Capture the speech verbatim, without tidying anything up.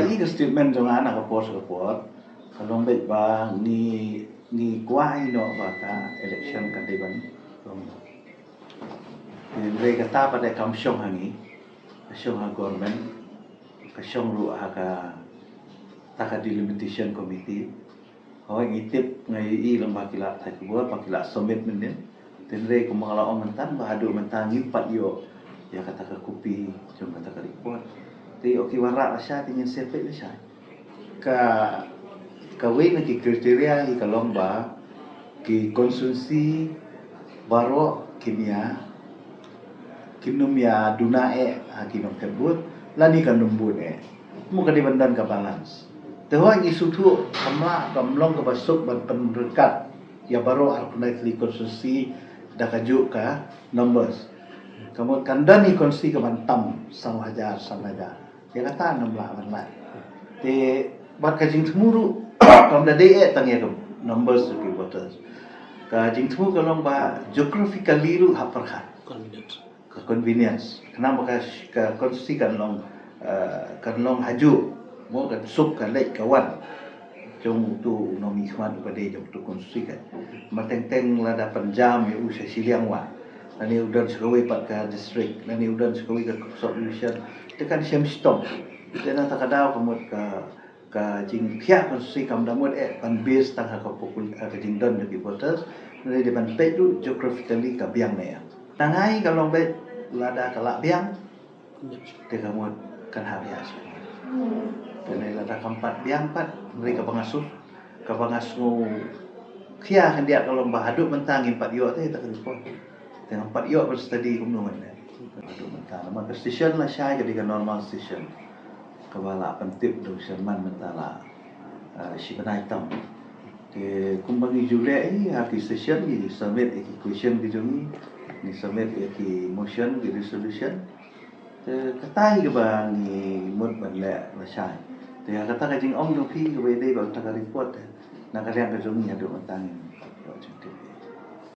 Ïa ka statement jong nga na ka por sha ka por ka long beit ba ngi ngi kwah ïa noh ba ka election ka dei ban long. Hynrei kata pat de kam shong ha ngi, ka shong ha government, ka shong ruh ha kata ka delimitation committee. Hooid, ngi tip, nga ïohi lang ba ki la thait khubor, ba ki la submit mynnin. Hynrei kumba nga la ong mynta, ba haduh mynta ngim pat ïoh ïa kata ka copy jong kata ka report. Te ïoh ki wanrah lashai te ngin sa peit lashai. Ka kawei na ki criteria hi ka long ba ki constituency baroh kim ïa kin nym ïa duna eh ha ki nongthep vote lane kan nym bun eh. Mo ka dei ban don ka balance. Te hooid ngi sngewthuh kam lah kam long kaba suk ban pynryngkat ïa baroh arphew khyndai tylli constituency da kajuh ka numbers. Ka mut kan don ïa constituency kaban tam saw hajar, saw hajar. Ïa kata ngam lah ban lait. Te bad ka jingthmu ruh kam da dei eh tang ïa ka numbers of the voters. Ka jingthmu ka long ba geographically ruh ha pyrkhat. Convenience. Ka convenience. Khnang ba ka, ka constituency kan long, eh, kan long hajuh. Mo kan suk ka leit ka wan. Jong uto u nongmihkhmat uba dei jong uto u constituency kan. Ba teng teng lada pynjam ïa u sha shiliang wah. Lane u don sha kawei pat ka district. Lane u don sha kawei ka sub-division. Te kan shem shitom. Te na kata ka daw ka mut ka ka jingphiah constituency kam da mut eh ban base tang ha ka popul-, ha ka jingdon jong ki voters. Hynrei dei ban peit ruh geographically ka biang ne em. Tang ai ka long beit lada ka lah biang. Te ka mut kan hap ïa sha. Te ne lada kam pat biang pat hynrei kaba nga sngew, kaba nga sngewkhia khyndiat ka long ba haduh mynta ngim pat ïoh te ta ka report. Te ngam pat ïoh ban study kumno mynne. Haduh mynta namar ka session lashai ka dei ka normal session. Kaba la pyntip da u chairman mynta la, eh, shi bnai tam. Te kumba ngi ju leh hi ha ki session ngi submit ïa ki question ki jong ngi, ngi submit ïa ki motion ki resolution. Te kata hi kaba ngi mut ban leh lashai. Te ha kata ka jingong jong phi kaba ïadei bad kata ka report te na ka liang ka jong ngi haduh mynta ngim ïoh jingtip.